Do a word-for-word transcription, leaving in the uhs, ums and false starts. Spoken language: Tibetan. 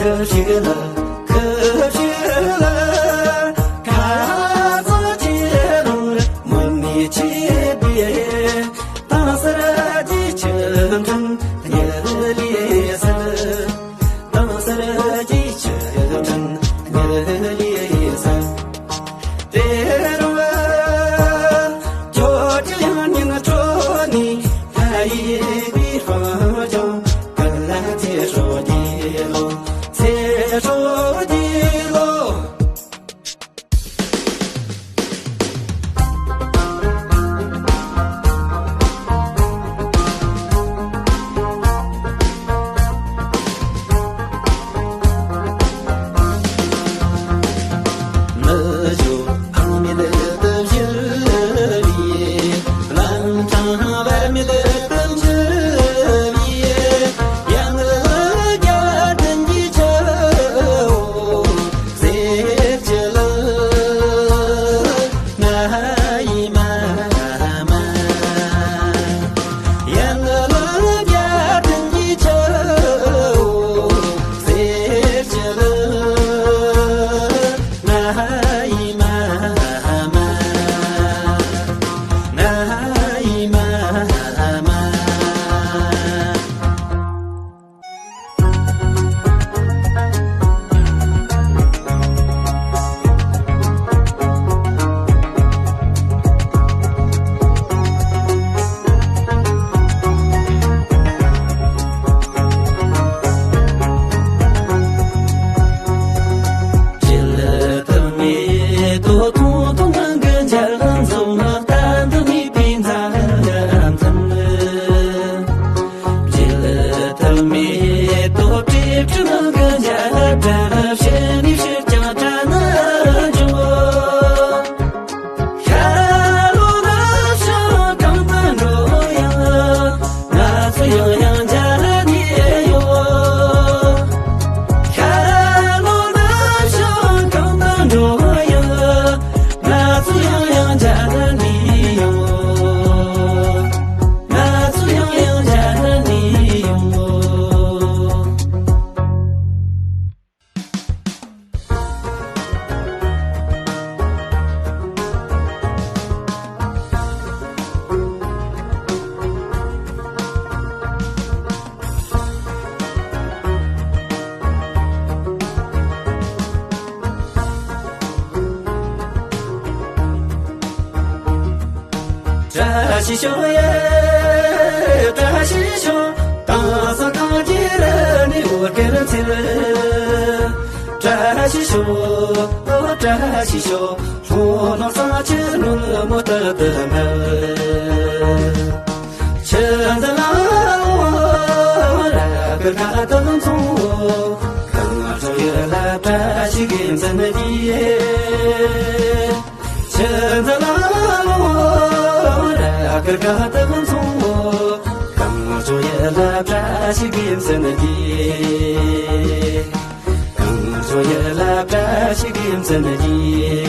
ཁ་ཞིག་ལ། ཁ་ཞིག་ལ། ཁ་ཚ་ཅི་རུང་མུན་ནི་ཆེ་བའི། དང་སར་གྱི་ཆུ་ཕྲན་ཉི་ལི་ས། དང་སར་གྱི་ཆུ་ཕྲན་ཉི་ལི་ས། དེ་རུ་ཁྱོད་ཀྱི་ཡང་ཉིན་ཁྲོད་ནས་ལྷ་ཡི་བི་ཧོ་ཅོ་ཀ་ལ་ཚེ་སྲོག་གི་ལོ། ཚེ་སྲོག་གི་ལོ། བཀྲ་ཤིས་ཤོག་ཡ། བཀྲ་ཤིས་ཤོག་དང་ས་གང་གི་ར་ནི་འོ་སྐལ་ཚེ། བཀྲ་ཤིས་ཤོག་བཀྲ་ཤིས་ཤོག་ལྷོ་ནུབ་ས་ཆུ་ནུབ་མོ་ཏི་ཏི་ནི། ཆུ་འཛིན་ལ་འོ་ར་ཀི་ཁ་དང་མཚུངས། གང་ཚོ་ཡི་ལ་བཀྲ་ཤིས་གི་འཛིན་གྱི། ཆུ་འཛིན་ལ་ལོ་ར་ཀི་ཀ་དག་མཚུངས། གང་བྱུང་ཡི་ལ་བཀྲ་ཤིས་དགེ་མཚན་གྱི། གང་བྱུང་ཡི་ལ་བཀྲ་ཤིས་དགེ་མཚན་གྱི།